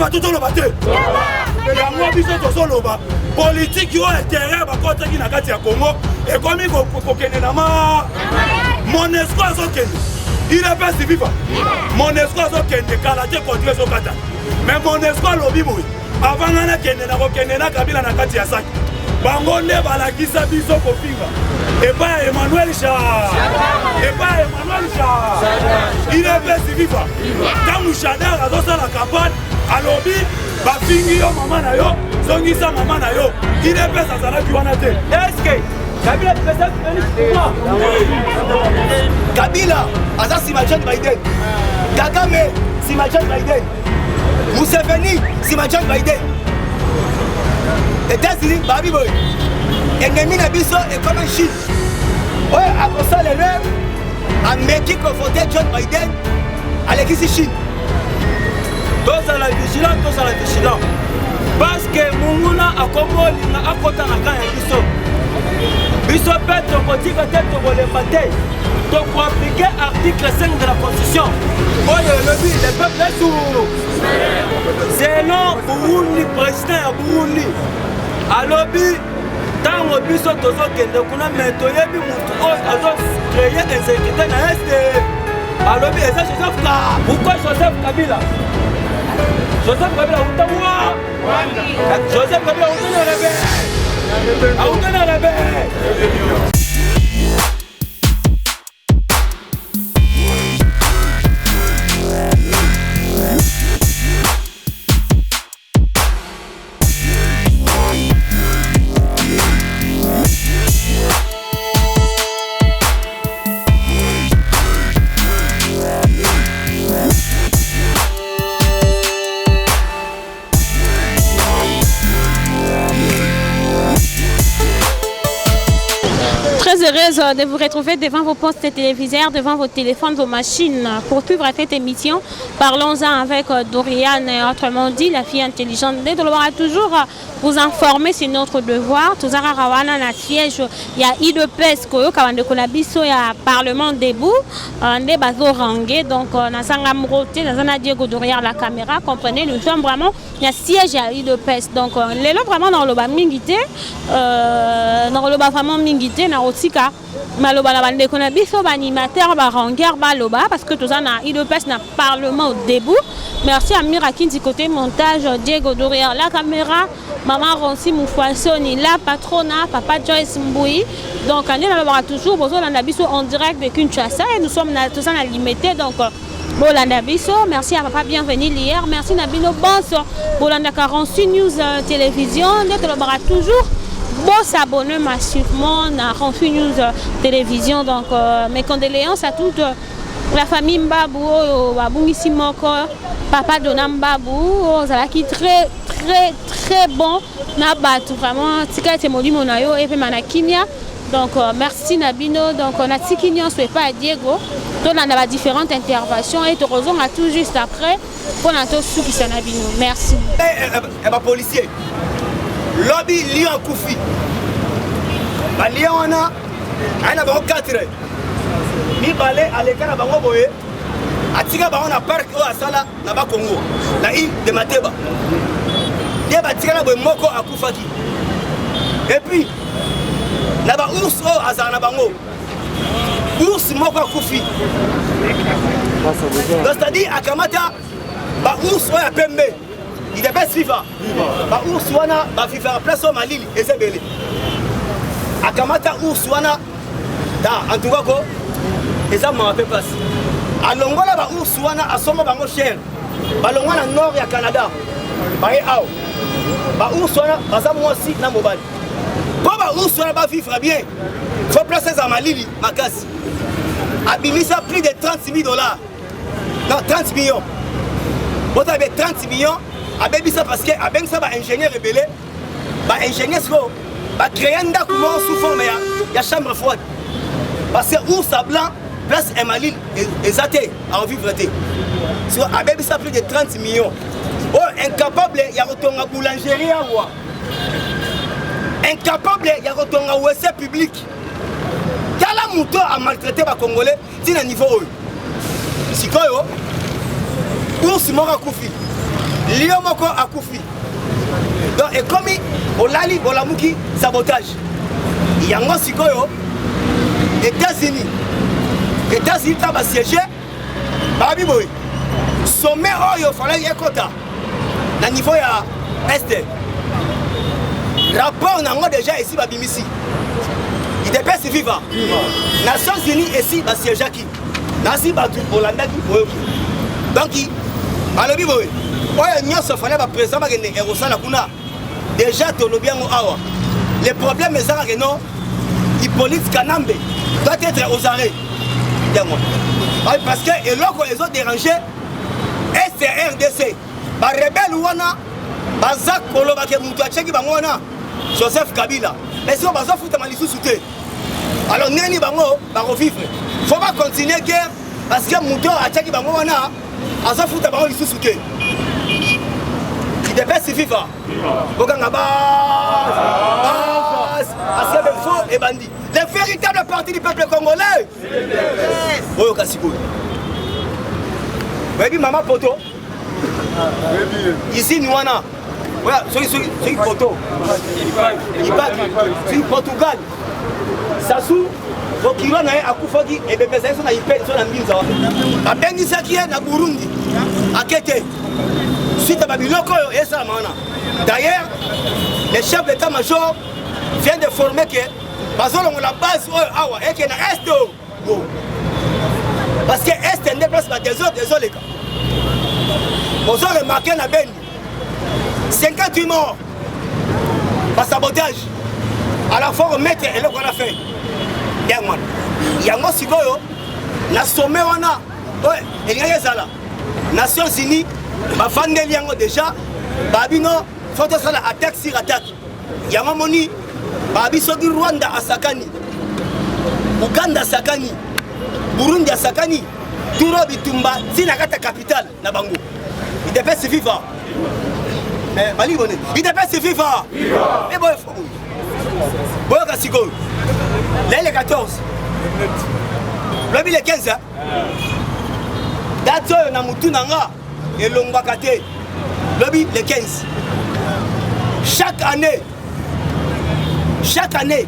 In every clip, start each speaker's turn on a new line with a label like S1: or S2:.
S1: Toloba to toloba te? Yango biso tozoloba politiki oyo terrain bakotaki na kati ya Congo ekomi kokende na ma Monesco azokende UDPS viva Monesco azokende kala te kontre ezokata mais Monesco alobi boye avant nga nakende nakokende na Kabila na kati ya saki bango nde balakisa biso kofinga epai ya Emmanuel Sha epai ya Emmanuel Sha UDPS viva ntango Shadar azosala campagne alobi bafingi yo mama na yo zongisa mama na yo UDPS azalaki wana te
S2: eske Kabila président Félix pouvoir
S3: Kabila aza nsima John Biden Kagame nsima John Biden Museveni nsima John Biden États-Unis babi boye ennemi na biso ekoma Chine oyo akosala erreur ameki kovote John Biden alekisi Chine
S2: tozala vigilant tozala vigilant parce que monguna akomi olinga akota na camp ya biso biso mpe tokotika te tokolemba te tokoaplike article 5 de la constitution oyo elobi le peuple est souverain selon burundi président ya burundi alobi ntango biso tozokende kuna me toyebi motu oyo azocreye insécurité na este alobi eza joseph ka pourquoi joseph kabila joseph kabila auta wa joseph kabila auta na rebe auta na rebe
S4: Très heureuse de vous retrouver devant vos postes téléviseurs, devant vos téléphones, vos machines pour suivre cette émission. Parlons-en avec euh, Doriane, autrement dit la fille intelligente de Dolora. Toujours euh, vous informer, c'est notre devoir. Tozara rawana na siège ya UDPS koyoka bandeko na biso ya Parlement debout euh, nde bazo range donc nazanga moko te naza na Diego derrière la caméra comprenez nous sommes vraiment na siège ya UDPS donc lelo vraiment nakoloba mingi te nakoloba vraiment mingi te nakotika maloba na bandeko na biso baanimateur barangueur baloba parce que toza na udps na parlement debout merci à mira kinzi côté montage diego derrière la caméra mama ronsi mufwasoni la patrona papa joyce mbui donc nde nalobaka toujours bozolanda biso en direct de kinshasa et nous sommes na toza na limete donc bolanda biso merci à papa bienvenu hier merci na bino bonso bolandaka Ronsi News euh, télévision nde tolobaka toujours bosabonne massivement na Ronsi News euh, télévision donc euh, mes condoléances à toute euh, la famille Mbabu oyo babungisi moko papa Dona Mbabu oyo ozalaki très très très bon na bato vraiment tika ete molimo na yo epema na kimia donc euh, merci na bino donc euh, natiki nyonso epai ya diego tolanda ba différentes interventions et tokozonga tout juste après mpona tosukisa na bino merci
S3: eh, eh, eh, bapolicier lobi lion akufi balion wana aye na bango 4 mibale aleka na bango boye atika bango na parke oyo asala na bakongo na ile de mateba nde batikala boye moko akufaki epuis na ba ours oyo azala na bango ours moko akufi donc c'est-à-dire akamata ba ours oyo ya pembe idepes viva ba ours wana bavivaka place oyo malili eza ebele akamata ours wana ta en tout cas ko eza mawa mpe mpasi alongola ba ours wana asomba bango cher balongwa na nord ya canada baye awa ba ours wana baza mwasi na mobali mpo ba ours wana bavivre bien fo place ezala malili makasi abimisa plus de 30 000 dollars non 30 millions botala be 30 millions abebisa parce que abengisa ba ingénieur ebele ba ingénieur sikoyo bacréa ndako moko sous forme ya, ya chambre froide parce que ours à blanc place emalil eza te aovivre te sikoyo abebisa plus de 30 millions oyo incapable ya kotonga boulangerie awa incapable ya kotonga wc public tala moto amaltraite bacongolais ntina niveau oyo sikoyo ours moko akufi Lion moko akufi. Donc ekomi bolali bolamuki sabotage. Yango sikoyo États-Unis États-Unis ta ba siège babi boye sommet oyo falaki ekota na niveau ya est rapport na yango déjà esi babimisi idps viva Nations Unies esi basiégeaki nasi bato bolandaki boyoki donc balobi boye oyo nyonso fale baprésident bakende ekosala kuna déjà tolobi yango awa le problème eza kaka non Hippolyte Kanambe doit être aux arrêts yango parce que eloko ezo déranger SRDC ba rebelle wana baza koloba ke moto atiaki bango wana Joseph Kabila mais sikoyo bazofutama lisusu te alors ndenge nini bango bakovivre fo bacontinue guerre parce que moto atiaki bango wana azofuta bango lisusu te idps viva bokanga base parce que fo ebandi le véritable parti du peuple congolais oyoka sikoyo oyebi mama poto izini wana soki soki soki poto ibaki soki portugal sasu bokilo na ye akufaki ebembe ezali so na ipele so na mbinza wana babengisaki ye na burundi ake te suite ya babiloko oyo esalama wana. D'ailleurs, le chef d'état major vient de former que bazolongola base oyo awa eke na est oyo parce que est nde place ba désordre ezoleka. Ozo remarquer na Beni 58 morts ba sabotage. Alors faut remettre eloko wana fin yango wana yango sikoyo na sommet wana oyo elingaki ezala Nations Unies bafandeli yango déjà babino faut tosala attaque sur attaque yango moni babi soki Rwanda asakani Uganda asakani Burundi asakani turo bitumba ntina kati ya capitale na bango idps viva balingi bone idps viva e boye boyoka sikoyo lele 14 lobi le 15 date oyo na mutu na nga elongwaka te lobi le 15 chaque année chaque année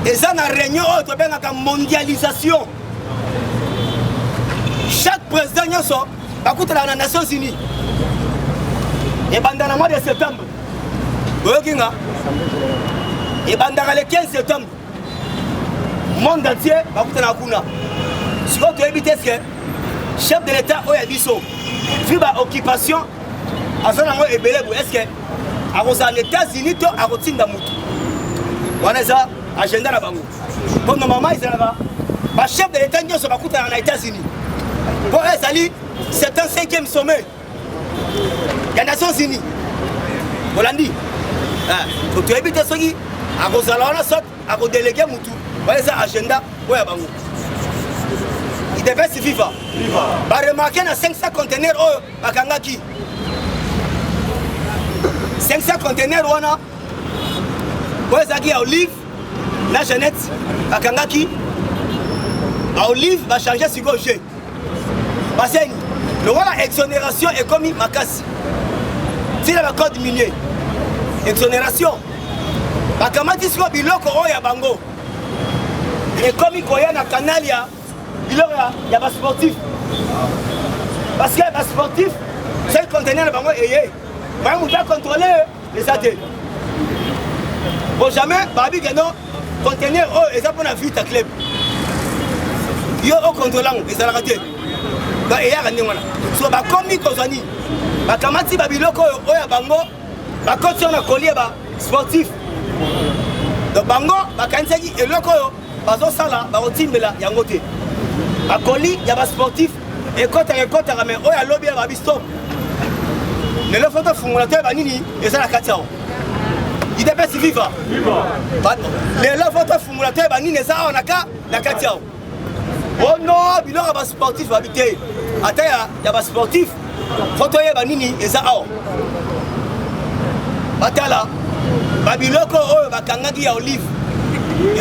S3: eza na réunion oyo tobengaka mondialisation chaque président nyonso bakutanaka na Nations Unies ebanda na mois de septembre oyoki nga ebandaka le 15 septembre monde entier bakutanaka kuna sikoyo toyebi te eske chef de l'état oyo ya biso vu ba occupation aza nango ebele boye eske akozala na États-Unis to akotinda motu wana eza agenda na bango mpo normalement ezalaka bachef de l'état nyonso bakutanaka na États-Unis mpo ezali 75e sommet ya Nations Unies bolandi toyebi te soki akozala wana soit akodelege mutu wana eza agenda oyo ya bango idps viva baremarke na 500 contener oyo bakangaki 500 contener wana oyo ezalaki ya olive na jeannette bakangaki baolive bachange sikoyo jeu baseni lokola exonération ekomi makasi ntina ba code minier exonération bakamati sikoyo biloko oyo ya bango ekomi koya na canal ya biloko ya basportif parce que basportif soki conteneur na bango eye baye moto acontrole eza te bon jamais babi ke non conteneur oyo eza mpona vita club yo okontrole yango ezalaka te donc eyaka ndenge wana so bakomi kozwa nini bakamati babiloko oyo oyo ya bango bakoti yango na kolie ba sportif donc bango bakanisaki eloko oyo bazosala bakotimbela yango te bakoli ya basportif ekotaka ekotaka me oyo alobi ya babi stop lelo fo tofungola toyeba nini eza na kati awa idps viva lelo fo tofungola toyeba nini eza awa na kati awa oh no biloko ya basportif babi te ata ya basportif fo toyeba nini eza awa batala babiloko oyo bakangaki ya olive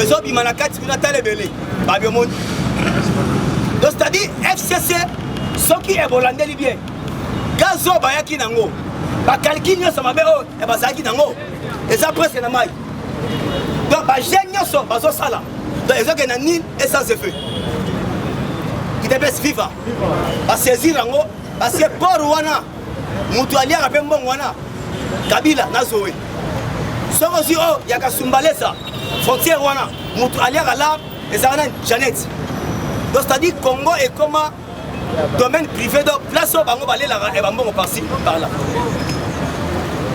S3: ezobima na kati kuna tala ebele babi omoni donc c'est-à-dire FCC soki ebolandeli bien. Gaz oyo bayaki nango, bacalcul nyonso mabe oyo ya bazalaki nango eza presque na mai. Donc bajeune nyonso bazosala, donc ezokende na nil et sans effet. Udps viva, basaisir yango parce que port wana moto aliaka mpe mbongo wana Kabila na Zoe. Soki ozwi oyo ya Kasumbalesa frontière wana moto aliaka la ezalaka nani? Jeannette. Donc c'est-à-dire Congo ekoma domaine privé, donc place oyo bango balelaka e bambongo par-ci par-là.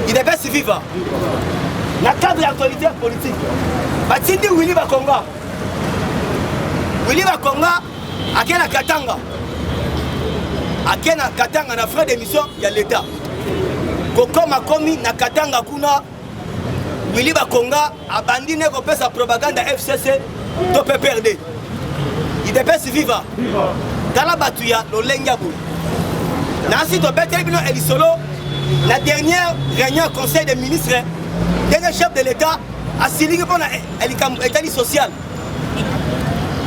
S3: Udps viva. Na cadre ya actualité politique, batindi Willy Bakonga. Willy Bakonga ake na Katanga, ake na Katanga na frais d'émission ya l'État. Kokoma komi na Katanga kuna, Willy Bakonga abandi ne kopesa propagande ya FCC to PPRD. Udps viva. Tala bato ya lolenge ya boye. Nasi tobeteli bino elisolo la dernière réunion conseil des ministres, ndenge chef de l'État asiliki mpona likambo etali social.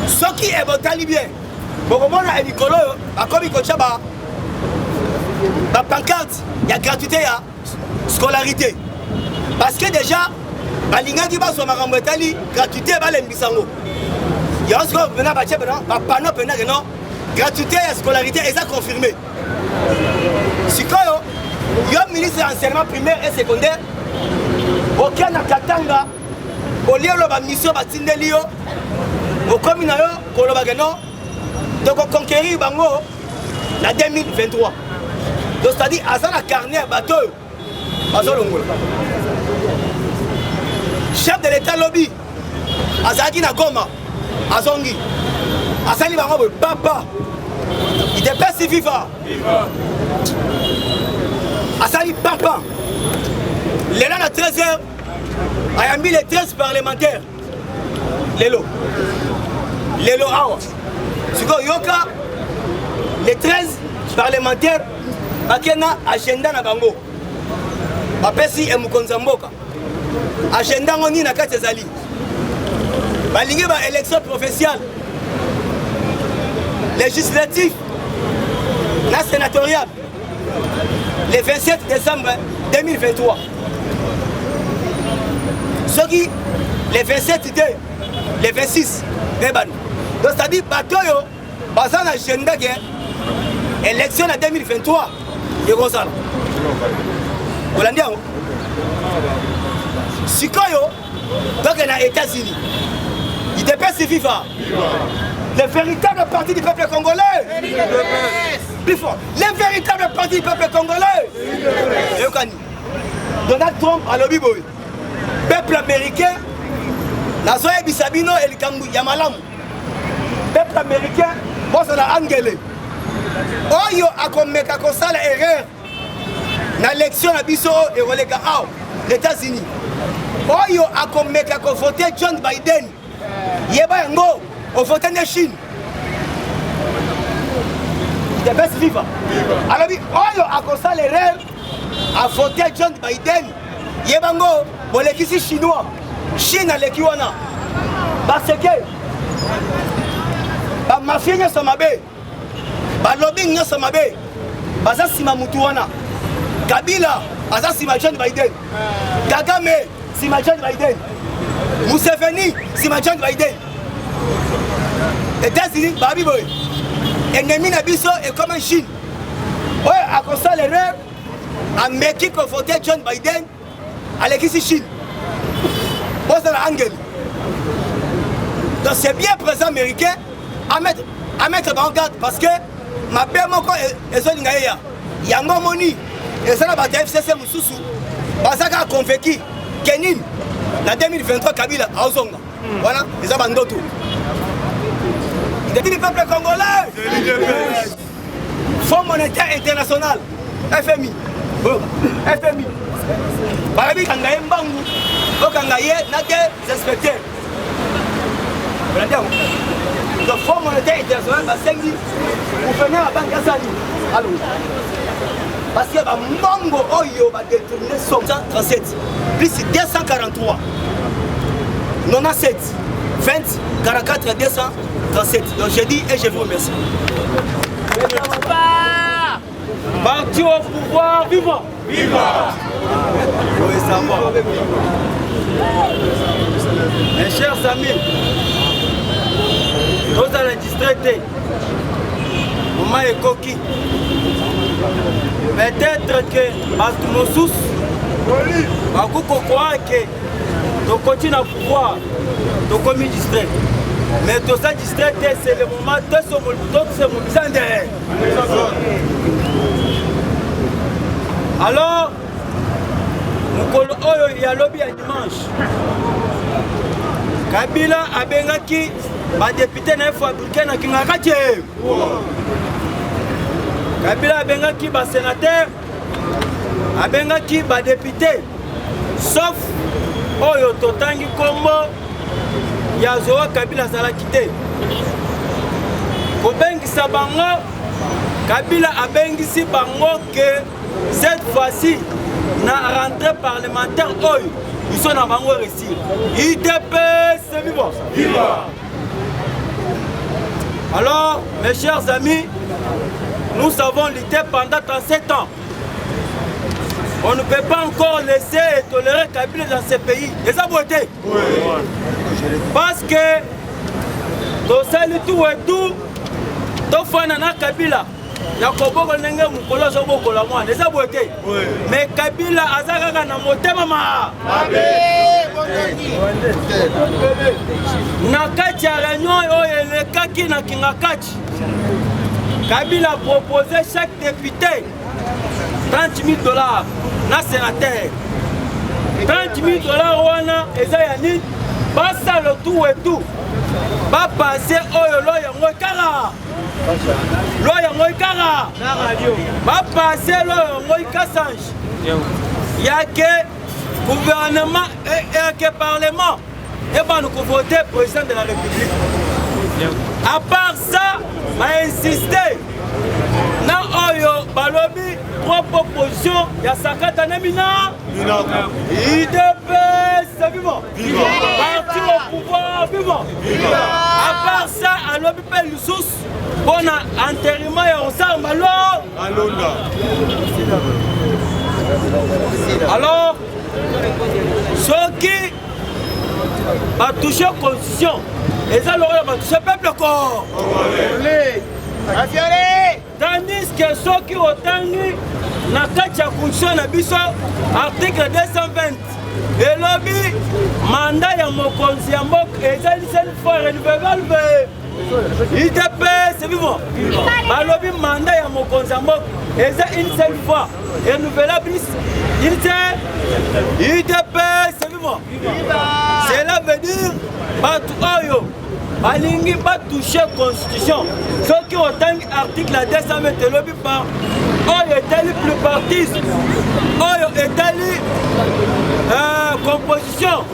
S3: Soki ebotali bien, bokomona elikolo oyo bakomi kotya ba bapancarte ya gratuité ya scolarité, parce que déjà balingaki bazwa makambo etali gratuité, balembisa yango. Yango sikoyo mpena batie mpena bapano mpena ke non, gratuité ya scolarité eza confirmé. Sikoyo yo ministre ya enseignement primaire et secondaire oke na Katanga, olie oloba mission batindeli yo, okomi na yo koloba ke non, tokoconquérir bango na 2023. Donc c'est-à-dire aza na carnet ya bato oyo bazolongola. Chef de l'État lobi azalaki na Goma, azongi, asali bango boye papa. Udps viva. Asali papa lelo na 13 heures, ayambi les 13 parlementaires lelo lelo awa. Sikoyo yoka, les 13 parlementaires bake na agenda na bango, bapesi e mokonzi ya mboka agenda yango. Nini na kati ezali? Balingi ba élection provinciale, législatif na sénatorial le 27 décembre 2023. Soki le 27 te, le 26 ebanda. Donc c'est-à-dire bato oyo baza na agenda ke élection na 2023 ekozala. Olandi yango. Sikoyo toke na États-Unis. Udps viva. Le véritable parti du peuple congolais, plus fort, le véritable parti du peuple congolais. Eyokani. Donald Trump alobi boye: peuple américain, nazoyebisa bino elikambo ya malamu. Peuple américain, bozala angele. Oyo akomeka kosala erreur na élection na biso oyo ekoleka awa na États-Unis, oyo akomeka kovote John Biden, yeba yango, ovote nde Chine. Udps viva. Alobi oyo akosala erreur avote John Biden, yebango bolekisi chinois, Chine aleki wana, parce que bamafie nyonso mabe, balobi nyonso mabe baza nsima mutu wana. Kabila aza nsima John Biden, Kagame nsima John Biden, Museveni nsima John Biden. États-Unis babi boye: ennemi na biso ekoma Chine. Oyo akosala erreur, ameki kovote John Biden, alekisi Chine. Bozala angeli. Donc c'est bien, président américain à mettre en garde, parce que mabe moko ezolinga ye ya yango. Omoni, eza na bato ya FCC mosusu baza kaka convaincu ke nini, na 2023 Kabila aozonga. Wana eza bandoto du peuple congolais. Fonds monétaire international, FMI, FMI balobi kanga ye mbangu, okanga ye na des inspecteurs. Olandi yango. Donc Fonds monétaire international basengi gouverneur ya banque asali alongo, parce que bambongo oyo badétourne 137 plus 243 97 20 44 237. Donc je dis et je vous remercie.
S2: Parti au pouvoir, viva! Viva! Oui, ça va. Mes chers amis, tozala distrait te. Moment ekoki. Peut-être que bato mosusu bakoki kokoa ke tokoti na pouvoir tokomi distrait mais toza distrait te c'est le moment tose mobiliser nde alors mokolo oyo ya lobi ya dimanche kabila abengaki badepute na ye fabrike na kingakati kabila abengaki basenateur abengaki badepute sauf oyo totangi nkombo ya zoa kabila azalaki te kobengisa bango kabila abengisi bango ke cette fois-ci na rentrée parlementaire oyo biso na bango réussir idps viva viva alors mes chers amis nous avons lutté pendant 37 ans on ne peut pas encore laisser et tolérer Kabila dans ce pays. Eza boye te. Parce que tosali tout et tout tofanda na Kabila ya kobokola ndenge mokolo azobokola mwana eza boye te me kabila aza kaka na motema ma na kati ya réunion oyo elekaki na kingakati kabila propose chaque député 30 000 dollars na sénateur 30 000 dollars wana eza ya nini basala tout et tout bapase oyo lo yango kaka lo yango kaka bapase lo yango kasange yake gouvernement yake parlement ebanda kovote président de la république à part ça bainsiste na oyo balobi trois proposition ya sakata na mina idps vivant parti au pouvoir vivant à part ça alobi mpe lisusu mpo na enterrement ya rosar malo alors soki batouche constitution eza lokola batouche peuple ko tandis que soki otangi na kati ya constitution na biso article 220 elobi manda ya mokonzi ya mboka ezali seule fois renouvelable idps vivant balobi manda ya mokonzi ya mboka eza une seule fois renouvelable une seule idps vivant cela veut dire bato oyo balingi batouche constitution soki otangi article ya 220 elobi par oyo etali pluripartisme oyo etali euh, composition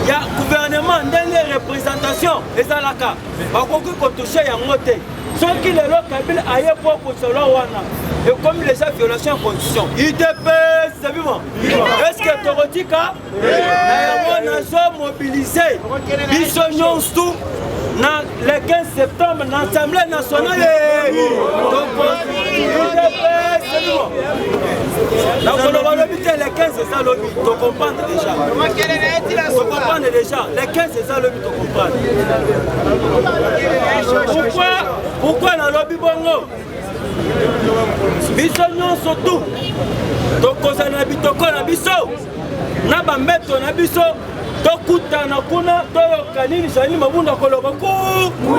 S2: ya gouvernement ndenge représentation ezalaka bakoki kotouche yango te soki lelo kabila aye po kosolo wana ekomi deja violation ya constitution idps vivant est ce que tokotika na yango nazo mobilize biso nyonso na le 15 septembre na assemblée nationale nakoloba lobi te le 15 eza lobi tocomprendre déjà tocomprendre déjà le 15 eza lobi tocomprendre pourquoi pourquoi nalobi bongo biso nyonso tu tokozala na bitoko na biso na bambeto na biso tokutana kuna toyoka nini janini mabunda koloba ku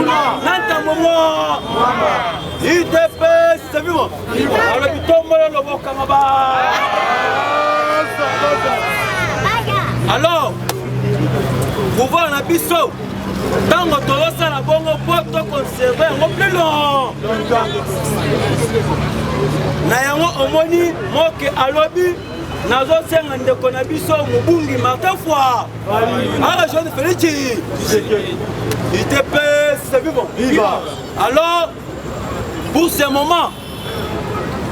S2: na ntango mwa idps viva alobi tombola lobokanga ba alors pouvoir na biso ntango tozosala bongo mpo tokonserve yango plus long na yango omoni moke alobi nazosenga ndeko na biso mobungi martin foi arajeune felici itps vivant alors pour ce moment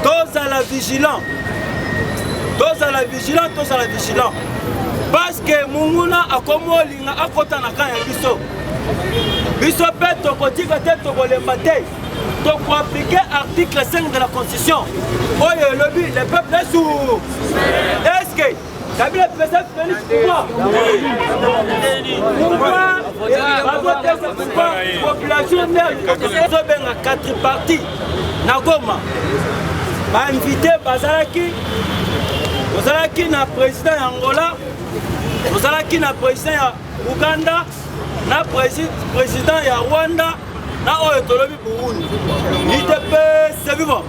S2: tozala vigilant tozala vigilant tozala vigilant parce que monguna akomi olinga akota na kan ya biso biso mpe tokotika te tokolemba te. Tokoaplike article 5 de la constitution oyo elobi le peuple est sourd. Est ce que Kabila pesa Félix pouvoir? Pourquoi bazopesa pouvoir population nde ezobenga quatre parties na Goma? Bainvite bazalaki, tozalaki na président ya Angola, tozalaki na président ya Uganda, na président ya Rwanda, na oyo tolobi Burundi. UDPS viva!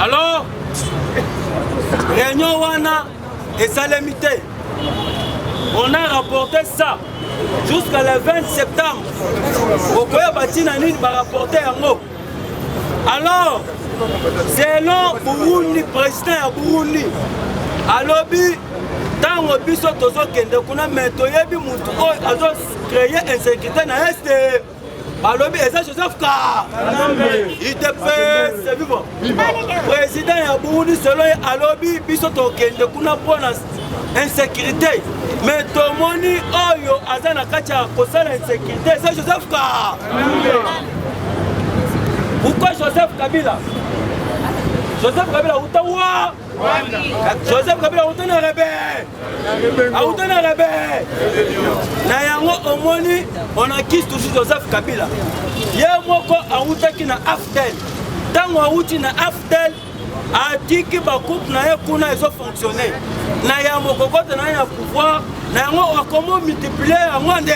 S2: Alors réunion wana esalemi te. On a rapporté ça jusqu'à le 20 septembre. Okoyeba ntina nini barapporte yango. Alors selon Burundi, président ya Burundi alobi ntango biso tozokende kuna, me toyebi mutu oyo azocreye insécurité na este, balobi eza Joseph Ka UDPS viva. Président ya Burundi selon ye alobi biso tokende kuna mpona insécurité, mais tomoni oyo aza na kati ya kosala insécurité eza Joseph Ka. Pourquoi Joseph Kabila? Joseph Kabila uta wa Joseph Kabila auta na rebe, auta na rebe na yango. Omoni, on accuse toujours Joseph Kabila. Ye moko awutaki na AFDL. Ntango awuti na AFDL, atiki bacoupe na ye kuna ezofonctionne na yango, kokota na ye na pouvoir na yango, akomo multiplier yango nde.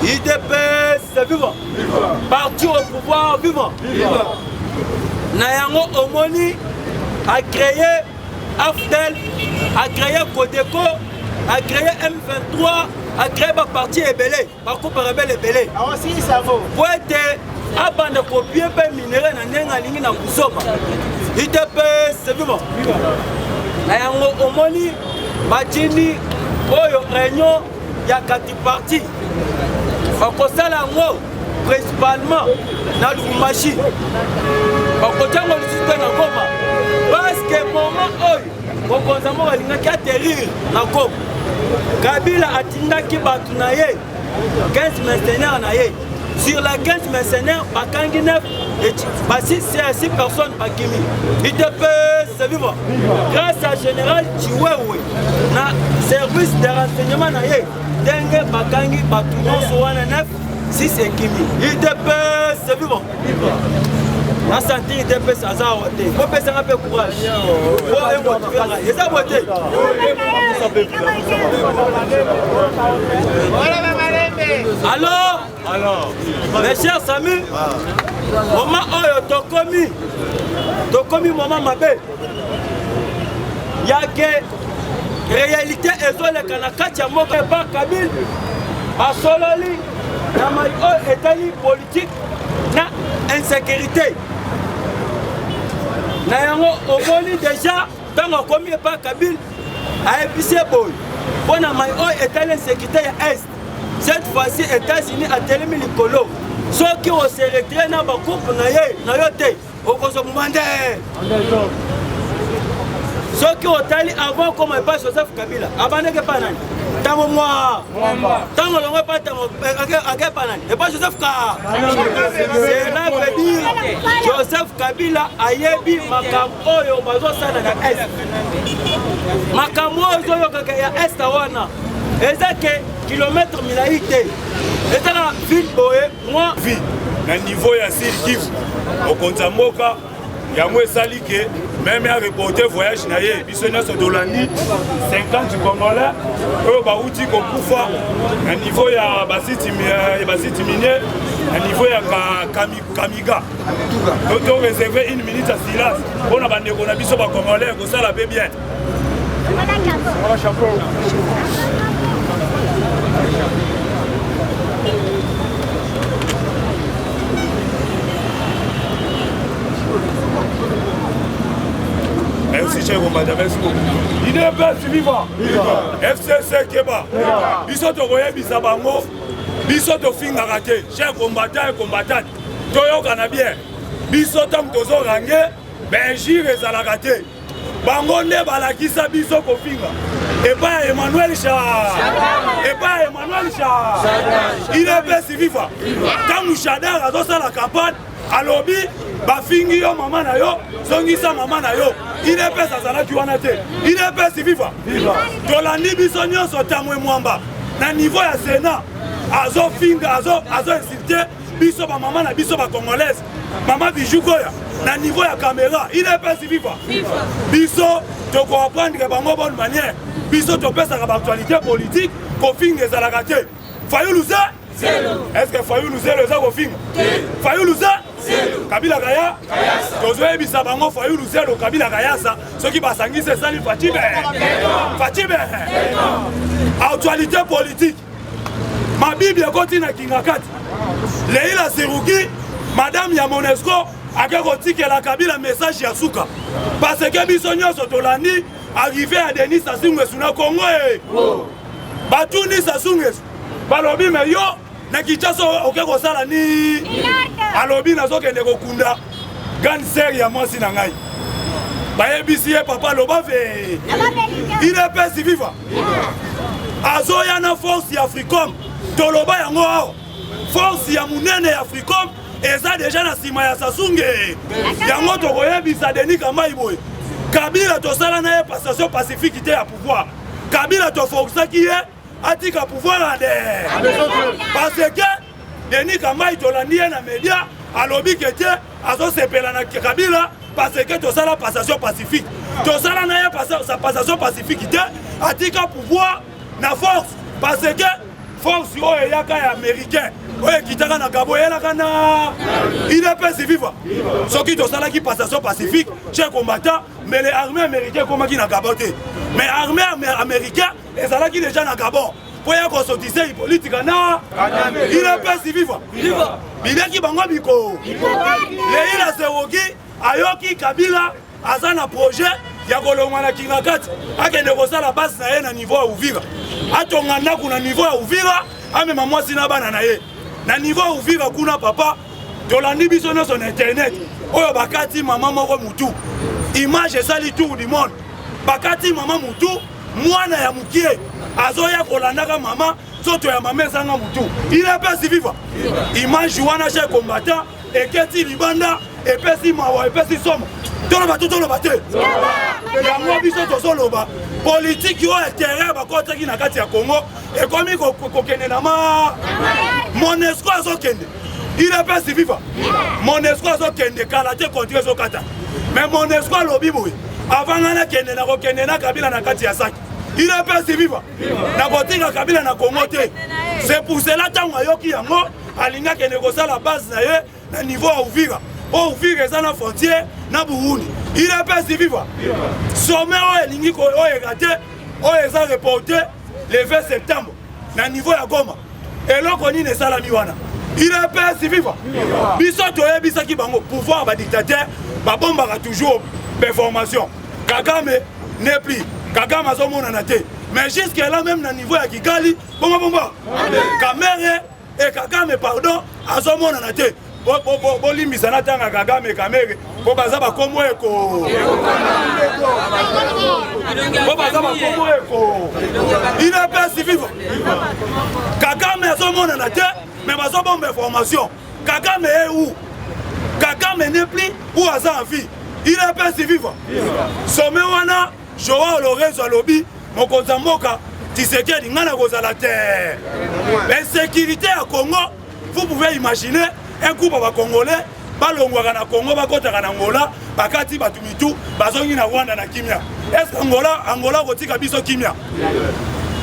S2: UDPS vivant, parti au pouvoir vivant. Na yango omoni acréé AFDL, acréé Codeco, acréé M23, acréé baparti ebele, bacoupe rebelle ebele, po ete abanda kopie mpe minere na ndenge alingi na buzoba. UDPS vivant. Na yango omoni batindi oyo réunion ya kati parti, bakosala yango principalement na Lubumbashi, bakotia yango lisusu te na Goma, parce que moment oyo mokonzi moko alingaki atterrir na Goma, Kabila atindaki bato na ye 15 mercenaires na ye. Sur la 15 mercenaires, bakangi 9, basi 6 personnes bakimi. UDPS vivant! Grâce à général Chiwewe na service de renseignement na ye, ndenge bakangi bato nyonso wana 9, 6 ekimi. UDPS vivant! Na sentir UDPS aza awa te, kopesanga mpe courage po emotive ngai, eza boye te. Alors, mes chers amis, moment oyo tokomi moment mabe yake réalité ezoleka na kati ya mboka. Epa Kabila basololi na mai oyo etali politique na insécurité. Na yango omoni déjà ntango akomi epa Kabila, ayebisi ye boye mpo na mai oyo etali insécurité ya est. Cette fois-ci États-Unis atelemi likolo, soki ose retire na bagroupe na ye na yo te, okozwa moma nde. Soki otali avant koma epa Joseph Kabila, abandaki epa nani? Ntango mwa ntango longo epa ntango ake epa nani? Epa Joseph Ka. Cela veut dire Joseph Kabila ayebi makambo oyo bazosala na est. Makambo oyo ezoyokaka ya est wana eza ke kilomètre milai te, eza na ville boye mwa
S1: vie na niveau ya Sud Kivu. Mokonzi ya mboka yango esali ke même ya reporter voyage na ye. Biso nyonso tolandi 50 Congolais oyo bauti kokufa na niveau ya basite minier na niveau ya Kamiga. To réserve une minute ya silence mpona bandeko na biso bacongolais, kosala mpe bien. Merci, cher combattant, merci beaucoup. UDPS viva! FCC keba! Biso tokoyebisa bango, biso tofingaka te, cher combattant et combattante. Toyokana bien. Biso ntango tozorange, bainjure ezalaka te. Bango nde balakisa biso kofinga epai ya Emmanuel Sha, epai ya Emmanuel Sha, UDPS viva. Ntango Shadar azosala campagne, alobi bafingi yo mama na yo, zongisa mama na yo. UDPS azalaki wana te. UDPS viva. Tolandi biso nyonso Tamwe Mwamba na niveau ya Sénat azofinga, azo insulte biso bamama na biso bacongolaise, mama Bijou Goya na niveau ya caméra. UDPS viva. Biso tokoapprendre bango bonne manière. Biso topesaka baactualité politique, kofinga ezalaka te. Fayulu ze, est-ce que Fayulu zelo eza kofinga? Fayulu ze, Kabila kaya, tozoyebisa bango Fayulu zelo, Kabila kayasa, soki basangisi esali Fatshibe, Fatshibe. Actualité politique, mabibi ekoti na Kingakati. Leila Seruki, madame ya Monesco, ake kotikela Kabila message ya suka, parce que biso nyonso tolandi arrivé ya Denis Sassou Nguesso na Congo. E batuni Sassou Nguesso, balobi me yo na Kinshasa oke kosala ni? Alobi nazokende kokunda grande sœur ya mwasi na ngai. Bayebisi ye papa loba ve UDPS viva, azoya na force ya Africom. Toloba yango awa, force ya monene ya Africom eza deja na nsima ya Sassou Nguesso. Yango tokoyebisa Denis Kambayi boye: Kabila tosala na ye passation pacifique te ya pouvoir. Kabila toforçaki ye atika pouvoir ade, parce que Denis Kambayi tolandi ye na média, alobi ke te azosepela na Kabila parce que tosala passation pacifique. Tosala na ye passation pacifique te, atika pouvoir na force, parce que force oyo eyaka ya américain oyo ekitaka na Gabon eyelaka na UDPS viva. Soki tosalaki passation pacifique, cher combattant, mais les armées américain ekomaki na Gabon te, mais armée américain ezalaki déjà na Gabon mpo ya kosotise Hippolyte na UDPS viva. Bileki bango biko. Leila Seroki ayoki Kabila aza na projet ya kolongwa na Kingakati, akende kosala base na ye na niveau ya Uvira, atonga ndako na niveau ya Uvira, amema mwasi na bana na ye na niveau ya Uvira kuna. Papa, tolandi biso nyonso na internet oyo bakati mama moko mutu, image esali tour du monde. Bakati mama mutu, mwana ya mokie azoya kolandaka mama, nzoto ya mama ezanga mutu. UDPS viva. Image wana, cher combattant, eketi libanda, epesi mawa, epesi somo. Toloba to toloba te? Yango biso tozoloba, politike oyo ya terrain bakotaki na kati ya Congo ekomi kokende na ma Monesco azokende. UDPS viva. Monesco azokende kala te, contrat ezokata, mais Monesco alobi boye: avant nga nakende, nakokende na Kabila na kati ya saki. UDPS viva. Nakotika Kabila na Congo te. C'est pour cela, ntango ayoki yango, alingi akende kosala base na ye na niveau ya Uvira, mpo Uvira eza na frontière na Burundi. UDPS viva. Sommet oyo elingi oyo eka te, oyo eza reporté le 20 septembre na niveau ya Goma, eloko nini esalami wana? UDPS viva. Biso toyebisaki bango, pouvoir badictateur babombaka toujours information. Kagame n'est plus, Kagame azomonana te, mais jusque là même na niveau ya Kigali, bongo bongo Kamerhe e Kagame, pardon, azomonana te. Bolimbisa na ntanga Kagame, Kamerhe, mpo baza bakombo eko, mpo baza bakombo eko. UDPS viva. Kagame azomonana te, mais bazobomba information. Kagame est où? Kagame n'est plus ou aza en vie? UDPS viva. Sommet wana, Joao Lorenzo alobi mokonzi ya mboka Tshisekedi, ngai nakozala te. Insécurité ya Congo, vous pouvez imaginer un groupe ya bacongolais balongwaka na Congo, bakɔtaka na Angola, bakati bato mitu, bazongi na Rwanda na kimia. Est ce que Angola kotika biso kimia?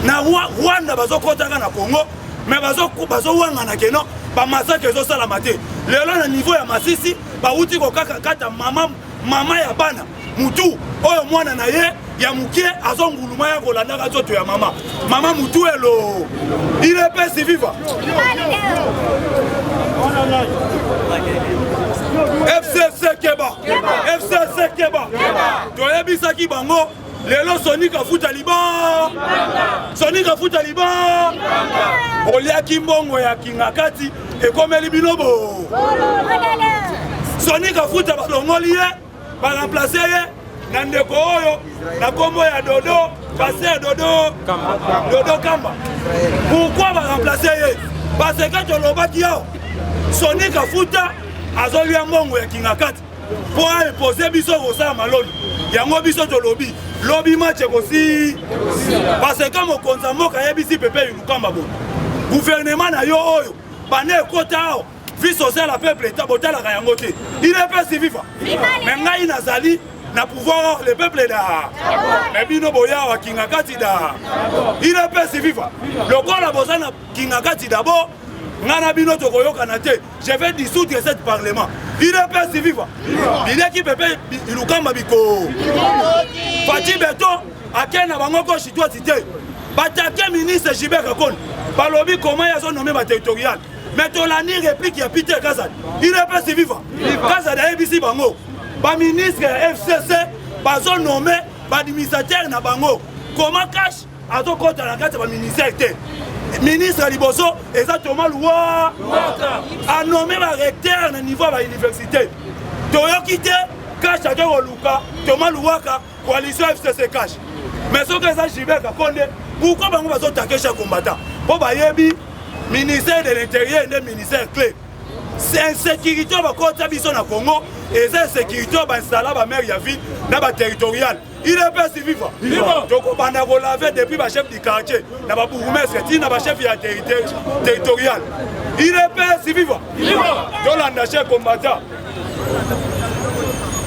S1: Na Rwanda bazokɔtaka na Congo, mais bazowangana keno bamassacre ezosalama te. Lelo na niveau ya Masisi bawuti kokaka kata mama, mama ya bana mutu oyo mwana na ye ya mokie azonguluma ya kolandaka nzoto ya mama, mama mutu elo. UDPS viva. FCC keba, FCC keba. Toyebisaki bango lelo Soni Kafuta liba, Soni Kafuta liba, oliaki mbongo ya Kingakati, ekomeli bino bo. Soni Kafuta balongoli ye, baremplace ye. na ndeko oyo na nkombo ya Dodo, pasteur Dodo Dodo Kamba. Pourquoi ba remplacer ye? Parce que tolobaki awa Sony Kafuta azolia mbongo ya Kingakati mpo aimpose biso kosala maloli yango. Biso tolobi lobi match ekosi, parce que mokonzi ya mboka ayebisi Pepe Ilukamba boye: gouvernement na yo oyo banda ekota awa, vie sociale ya peuple botalaka yango te. UDPS viva! Mais ngai nazali na pouvoir, le peuple da, mais bino boya awa Kingakati da. UDPS viva! Lokola boza na Kingakati d'abord, ngai na bino tokoyokana te, je vais dissoudre cette parlement. UDPS viva! Bileki Pepe Ilukamba biko Fatshi Béton ake na bango gauche droite te. Batake ministre Gilbert Kankonde, balobi koma ye azonommer baterritorial. Mais tolandi réplique ya Peter Kazadi. UDPS viva! Kazadi ayebisi bango baministre ya FCC bazonommer baadministrateur na bango, koma cash azokɔta na kati ya baministère te. Ministre ya liboso eza Thomas Luwa, anommer barecteur na niveau ya bauniversité. Toyoki te cash ake koluka Thomas Luwaka, coalition FCC cash. Mais soki eza Gilbert Kankonde, pourquoi bango bazotake chef combattant? Mpo bayebi ministère de l'Intérieur nde ministère clé. Insécurité oyo bakota biso na Congo eza insécurité oyo bainstalla bamaire ya ville na baterritorial. UDPS viva! Tokobanda kolaver depuis bachef du quartier na babourgmestre ntina bachef ya territorial. UDPS viva! Tolanda chef combattant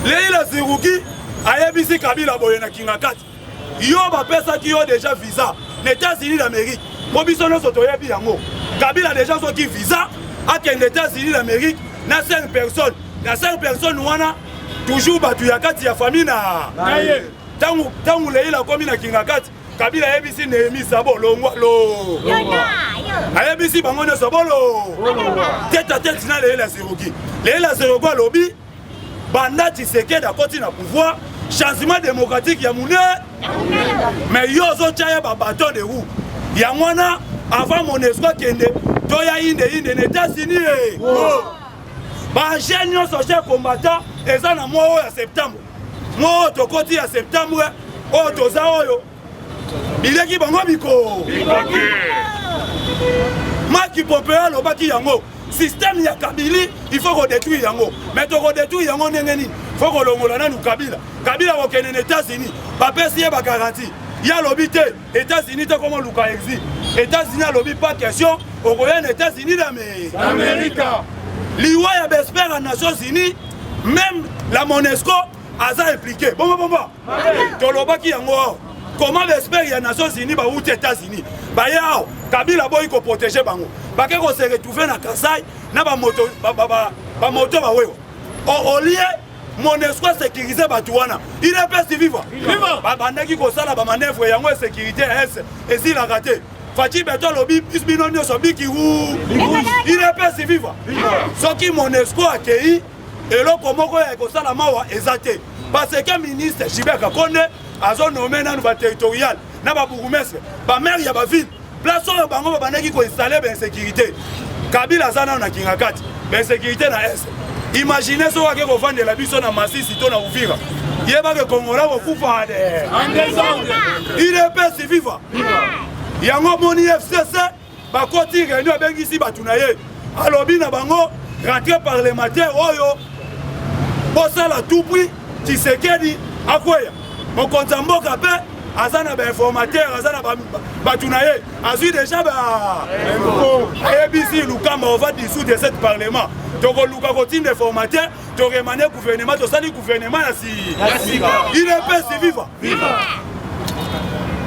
S1: Leila Ziruki ayebisi Kabila boye na Kingakati: yo bapesaki yo déjà visa na États-Unis d'Amérique, mpo biso nyonso toyebi yango. Kabila déjà soki visa akende États-Unis d'Amérique na 5 personnes, na 5 personnes wana toujours bato ya kati ya famille na ye. Ntango Leila akomi na Kingakati, Kabila ayebisi Nehemi Sabo longwa lo, ayebisi bango nyonso bolo tête à tête na Leila Zerogi. Leila Zerogi alobi banda Tshisekedi akoti na pouvoir, changement démocratique ya monene, mais yo ozotya ye babâton de roue. Yango wana avant Monusco akende, toya inde inde na États-Unis e baagent nyonso. Cher combattant, eza na mwa oyo ya septembre, mwa oyo tokoti ya septembre oyo toza oyo bileki bango biko. Mike Pompeo alobaki yango: système ya Kabili, il faut kodétruire yango. Mais tokodétruire yango ndenge nini? Faut kolongola nanu Kabila. Kabila kokende na États-Unis, bapesi ye bagarantie. Ye alobi te États-Unis te, koma luka exil États-Unis. Alobi pas question, okoya na États-Unis d'Amérique. Liwa ya baexpert ya Nations Unies, même la Monusco aza impliqué. Bongo bongo tolobaki yango awa: comment baexpert ya Nations Unies bauti États-Unis baye awa, Kabila boyi koprotéger bango, bake kose retrouver na Kasai na bamoto bamoto bawewa au lieu Monusco asécuriser bato wana? UDPS viva! Babandaki kosala bamanœuvre yango, insécurité es esilaka te. Fatshi Béton alobi bino nyonso biki wu. UDPS viva! Soki Monusco akei, eloko moko ya ekosala mawa eza te, parce que ministre Gilbert Kankonde azonommer nanu baterritorial na babourgmestre, bamaire ya baville, place oyo bango babandaki koinstaller bainsécurité. Kabila aza nano na Kingakati, bainsécurité na est. Imagine soki ake kovandela biso na Masisi to na Uvira, yebake Kongola kokufa de. UDPS viva! Yango moni FCC bakoti réunion, abengisi bato na ye, alobi na bango rentrée parlementaire oyo bosala tout prix Tshisekedi akweya. Mokonzi ya mboka mpe aza na bainformateur, aza na bato na ye, azwi déjà ba ayebisi Lukamba: on va dissoudre cette parlement, tokoluka kotinda informateur, toremanier gouvernement, tosali gouvernement ya si. UDPS viva!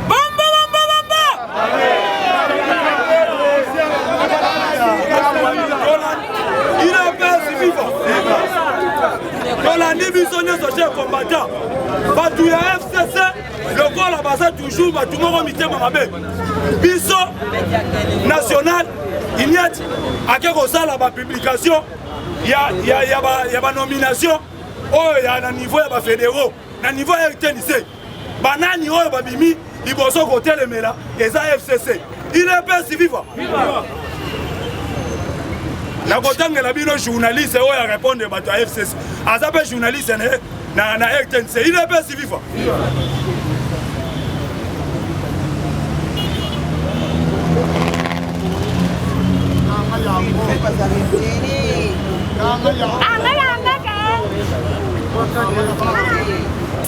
S1: Bamba bamba bamba! UDPS viva! Tolandi biso nyonso, cher combattant, bato ya FCC lokola baza toujours bato moko mitema mabe. Biso national iniat ake kosala bapublication ya banomination oyo ya na niveau ya bafédéraux, na niveau ya RTNC. Banani oyo babimi liboso kotelemela? Eza FCC. UDPS viva! Nakotangela bino journaliste oyo arépondre bato ya FCC, aza mpe journaliste na ye. na, na RTNC. UDPS viva!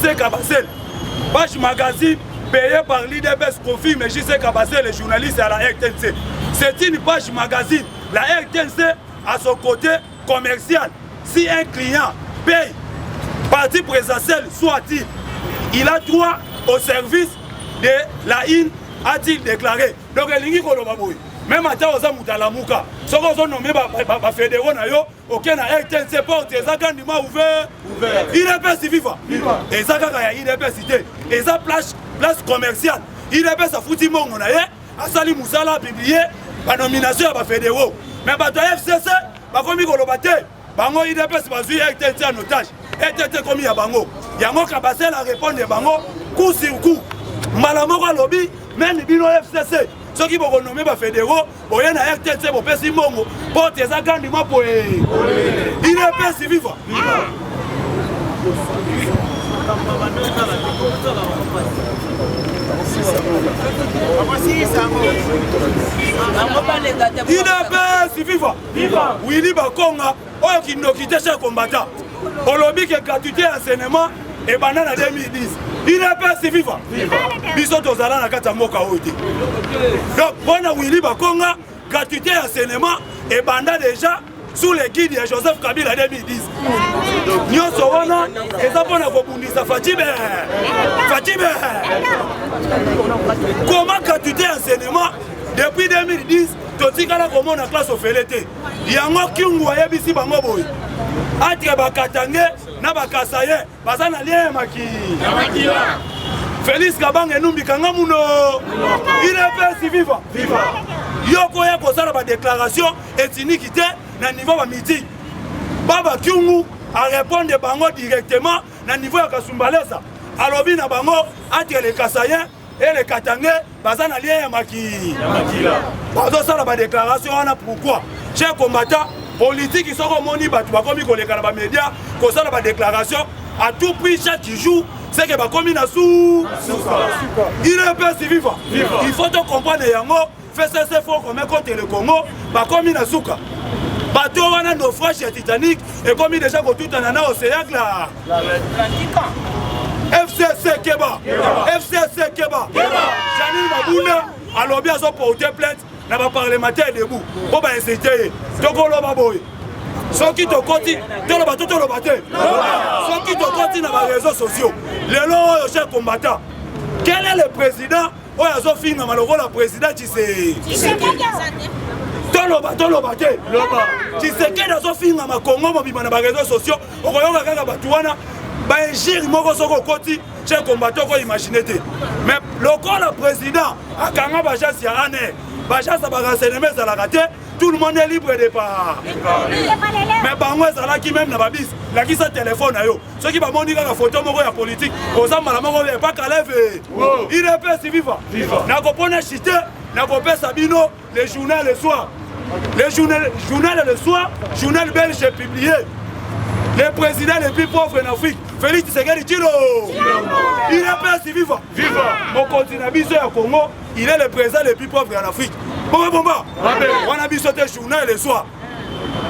S1: C'est Kabasele. Page magazine payé par l'IDPS confirme JC Kabasele, journaliste à la RTNC. C'est une page magazine. La RTNC à son côté commercial. Si un client paye parti présidentiel soit-il, il a droit au service de la IN, a-t-il déclaré. Donc, elingi koloba boye. Même ata oza moto alamuka soki ozonome bafedero na yo oke na rtnc porte eza grandement ouvert udps viva eza kaka ya udps te eza place, place commerciale udps afuti mbongo na ye asali mosala apublie banomination ya bafedero me bato ya fcc bakomi koloba te bango udps bazwi rtnc en otage rtnc ekomi ya bango yango kabasele arepondre bango coup sur coup mbala moko alobi meme bino fcc soki bokonome bafedero boye na rtnc bopesi mbongo porte eza grandement poye udps viva. Udps viva. Willy Bakonga oyo kindoki te cher combattant olobi ke gratuité ya enseignement ebanda na 2010 udps viva. Biso tozala na kati ya mboka oyo te. Donc mpona Willy Bakonga gratuité ya enseignement ebanda déjà sous le guide ya Joseph Kabila 2010. Nyonso wana eza mpona kobundisa Fatshi Fatshi. Comment gratuité ya enseignement depuis 2010 totikala komona classe ofele te? Yango Kyungu ayebisi bango boye entre bakatange na bakasaye baza na lien ya makila. Félix Kabange Numbi kanga muno UDPS viva. Yo koya kosala ba déclaration ethnique te na niveau ba meeting. Baba Kyungu a répondre bango directement na niveau ya Kasumbalesa. Alobi na bango entre les Kasaïens et les Katangais baza na lien ya makila. Bazosala ba déclaration wana pourquoi? Cher combattant politique soko omoni bato bakomi koleka na ba média kosala ba déclaration à tout prix chaque jour, c'est que bakomi na su UDPS viva. Il faut te comprendre yango FCC faut qu'on met contre le Congo bakomi na suka. Bato wana naufrage ya Titanic ekomi déjà kotutana na océan la FCC keba FCC keba. Janine Mabunda alobi azoporter plainte na baparlementaire debout mpo bainsulter ye. Tokoloba boye soki tokoti toloba to toloba te soki tokoti na baréseaux sociaux lelo oyo cher combattant, quel est le président oyo azofingama lokola président Tshisekedi? Toloba toloba te Tshisekedi azofingama Congo mobima na baréseaux sociaux. Okoyoka kaka bato wana bainjure moko soki okoti cher combattant okoimagine te. Mais lokola président akanga baagence ya ANR, baagence ya barenseignement ezalaka te, tout le monde est libre de parler. Mais bango ezalaki même na babisi lakisa telefone na yo soki bamoni kaka foto moko ya politique oza mbala moko epa Kaleve. UDPS viva. Nakopona chite nakopesa bino le journal Le Soir, le journal, journal Le Soir, journal belge publié: le président le plus pauvre en Afrique, Félix Tshisekedi Tshilombo. UDPS viva. Mokonzi na biso ya Congo, il est le président le plus pauvre en Afrique. Bomba bomba wana biso te. Journal Le Soir,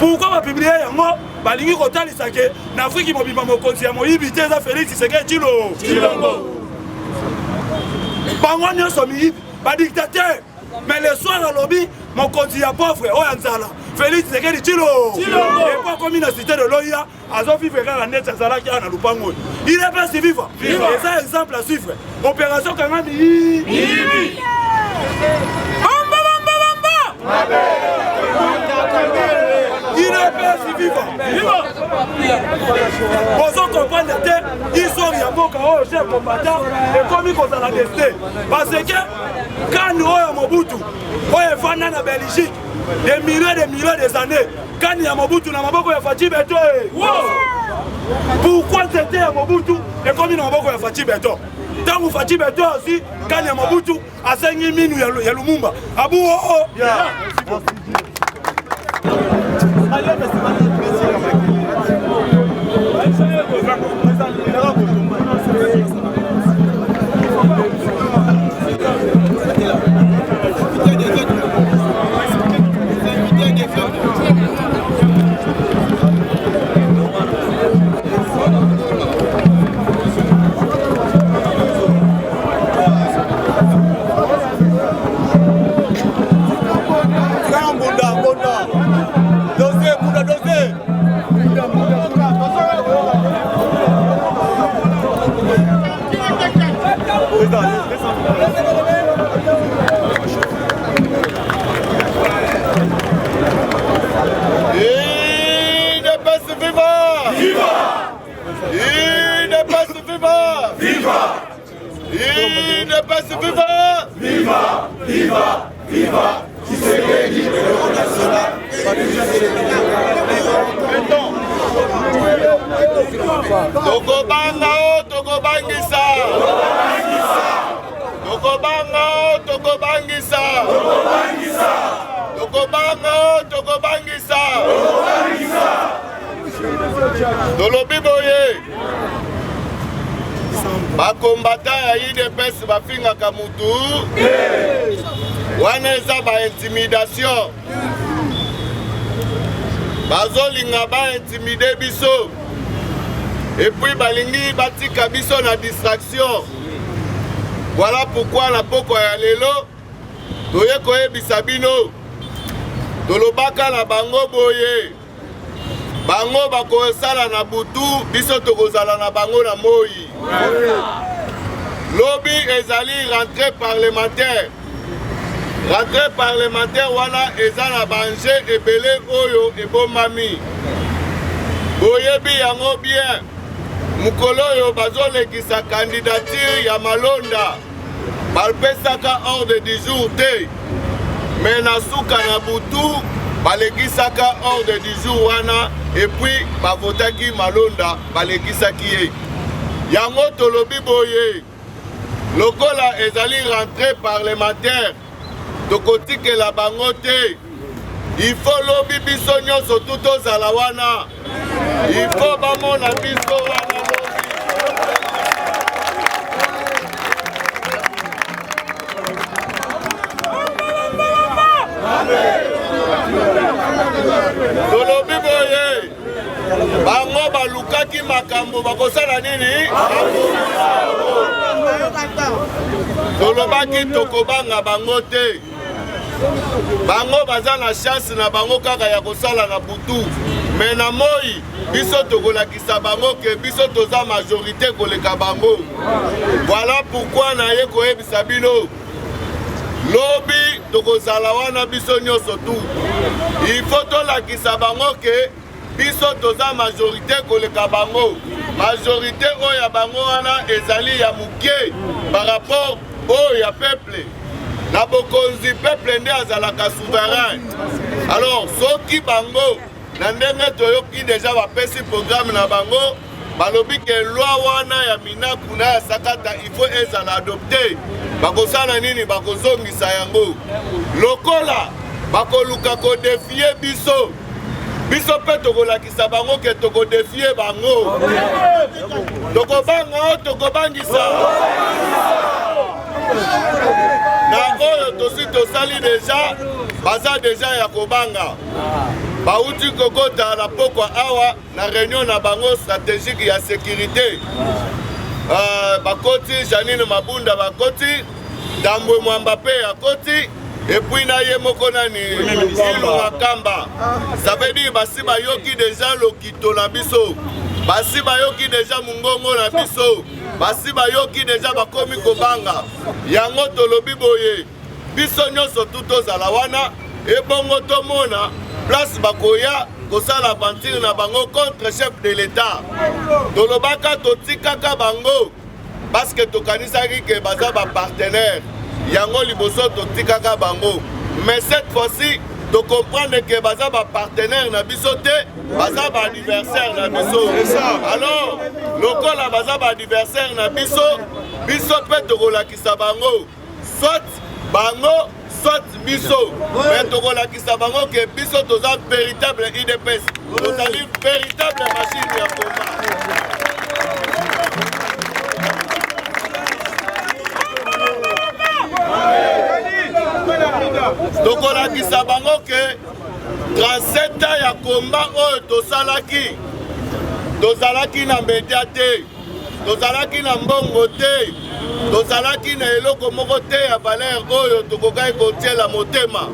S1: pourquoi bapublier yango? Balingi kotalisa ke na Afriki mobimba mokonzi ya moyibi te eza Félix Tshisekedi Tshilombo. Bango nyonso miyibi, badictateur. Mais Le Soir alobi mokonzi ya pauvre oyo ya nzala Félix Tshisekedi Tshilombo epo akomi na cité de l'OUA azovivre kaka neti azalaki awa na lupango oyo. UDPS viva. Eza exemple à suivre. Opération kanga miyibi. Bamba bamba bamba. UDPS viva. Bozo comprendre te histoire ya mboka oyo cher combattant ekomi kozala destin parce que kani oyo Mobutu oyo efanda na Belgique des milliers de milliers des années, kani ya Mobutu na maboko ya Fatshi Béton. Pourquoi nzete ya Mobutu ekomi na maboko ya Fatshi Béton? Ntango Fatshi Béton azwi kani ya Mobutu asengi minu ya Lumumba abu oo.
S5: Viva! UDPS viva! Viva! UDPS viva! Viva! Viva! Viva! Tshisekedi, héros national. Tokobanga o tokobangisa. Tokobanga o tokobangisa. Tokobanga o tokobangisa. Tolobi boye bakombata ya udps bafingaka mutu wana eza ba intimidation bazolinga ba intimide biso epuis balingi batika biso na distraction voilà pourquoi na pokwa ya lelo toye koyebisa bino tolobaka na bango boye bango bakosala na butu biso tokozala na bango na moi lobi ezali rentrée parlementaire rentrée parlementaire wana eza na baenjeu ebele oyo ebombami boyebi yango bien mokolo oyo bazolekisa candidature ya malonda bapesaka ordre du jour te me na suka na butu balekisaka ordre du jour wana epuis bavotaki malonda balekisaki ye yango tolobi boye lokola ezali rentrée parlementaire tokotikela bango te il faut lobi biso nyonso tu tozala wana il faut bamona biso wana lobi tolobi boye bango balukaki makambo bakosala nini tolobaki tokobanga bango te bango baza na chance na bango kaka ya kosala na butu me na moi biso tokolakisa bango ke biso toza majorité koleka bango voilà pourquoi naye koyebisa bino lobi tokozala wana biso nyonso tu il faut tolakisa bango ke biso toza majorité koleka bango majorité oyo ya bango wana ezali ya moke par rapport oyo ya peuple na bokonzi peuple nde azalaka souverain alors soki bango na ndenge toyoki deja bapesi programme na bango balobi ke loi wana ya minaku na ya sakata il faut ezala adopte bakosala nini bakozongisa yango lokola bakoluka kodefie biso biso mpe tokolakisa bango ke tokodefie bango tokobanga o tokobangisa na oyo tosi tosali deja baza deja ya kobanga bauti kokota na pokwa awa na réunion na bango stratégique ya sécurité uh, bakoti janine mabunda bakoti tambwe mwamba mpe akoti epuis na ye moko nani ilunga kamba ça veut dire basi bayoki deja lokito na biso basi bayoki deja mongongo na biso basi bayoki deja bakomi kobanga yango tolobi boye biso nyonso tu tozala wana ebongo tomona place bakoya kosala aventure na bango contre chef de l'etat tolobaka totikaka bango parce que tokanisaki ke baza bapartenaire yango liboso totikaka bango mais cette fois-ci tocomprendre ke baza bapartenaire na biso te baza baadversaire na biso alors lokola baza baadversaire na biso biso mpe tokolakisa bango soit bango soit biso me tokolakisa bango ke biso toza véritable idps tozali véritable machine ya combat tokolakisa bango ke 37 ans ya combat oyo tosalaki tozalaki na media te tozalaki na mbongo te tozalaki na eloko moko te ya valeur oyo tokokaki kotiela motema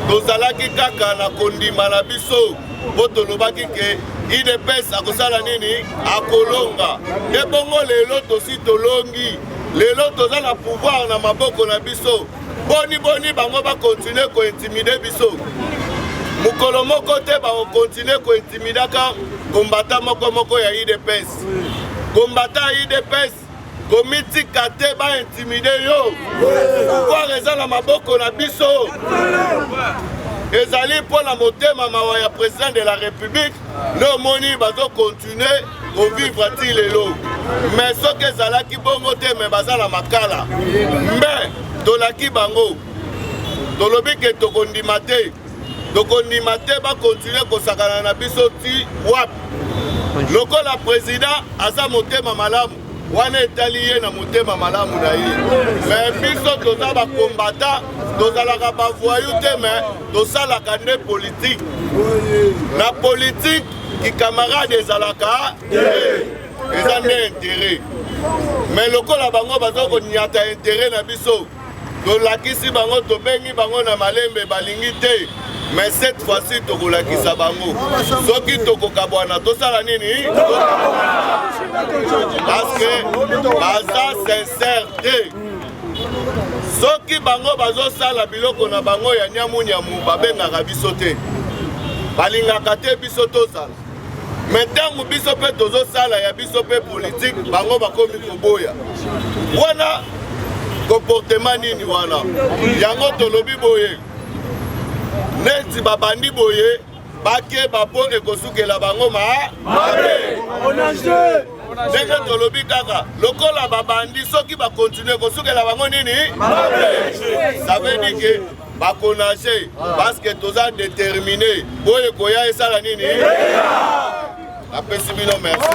S5: tozalaki kaka na kondima na biso mpo tolobaki ke idps akosala nini akolonga ebongo lelo tosi tolongi lelo toza na pouvoir na maboko na biso boni boni bango bakontinue kointimide biso mokolo moko te bakokontinue kointimidaka Combattant moko moko ya UDPS. Combattant ya UDPS, komitika te ba intimider yo. Pouvoir eza na maboko na biso. Ezali mpo na motema mawa ya président de la République nde omoni bazo continuer kovivre ti lelo. Mais soki ezalaki bongo te, me baza na makala. Mbe tolaki bango, tolobi ke tokondima te. Tokondima te bakontinue kosakana na biso ti wapi. Lokola president aza motema malamu, wana etali ye na motema malamu na ye. Mais biso toza ba combattant, tozalaka ba voyou te, mais tosalaka nde politique. Na politique ki camarade ezalaka te, eza nde intérêt. Mais lokola bango baza konyata intérêt na biso, tolakisi bango, tobengi bango na malembe, balingi te. Mais cette fois-ci tokolakisa bango soki tokokabwana tosala nini, parce que baza sincère te. Soki bango bazosala biloko na bango ya nyamunyamu, babengaka biso te, balingaka te biso tozala. Mais ntango biso mpe tozosala ya biso mpe politique, bango bakomi koboya. Wana comportement nini wana? Yango tolobi boye, neti babandi boye, bakeba mpo ekosukela bango mabe. Ndenge tolobi kaka lokola babandi, soki bakontinue kosukela bango nini mabe. Ça veut dire que bakonage, parce que toza déterminé. Oyo ekoya esala nini? Napesi bino merci.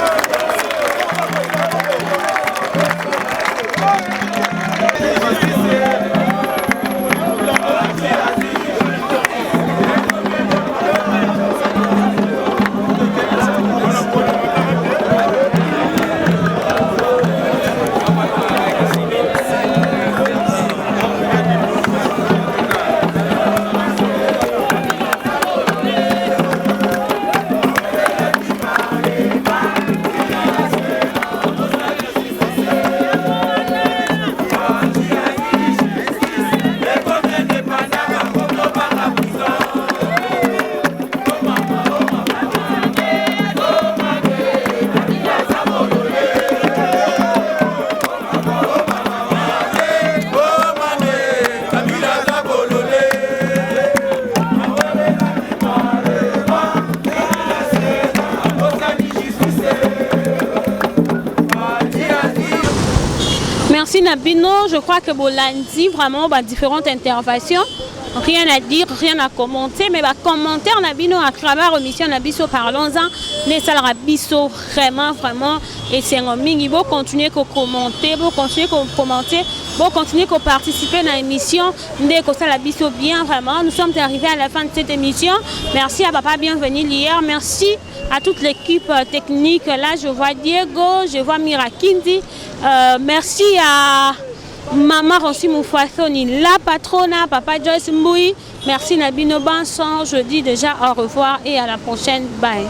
S4: Merci Nabino, je crois que bolandi vraiment ba différentes interventions, rien à dire, rien à commenter, mais ba commentaire Nabino à travers émission Nabiso parlons-en, ne biso vraiment vraiment esengo mingi. Bo continuer ko commenter, bo continuer ko commenter, bo continuer ko participer na émission nde kosala biso bien vraiment. Nous sommes arrivés à la fin de cette émission. Merci à papa Bienvenue hier, merci à toute l'équipe technique. Là je vois Diego, je vois Mira Kindi, merci à Maman Rossi Moufassoni, la patrona, papa Joyce Mboui. Merci Nabino Banson. Je dis déjà au revoir et à la prochaine. Bye.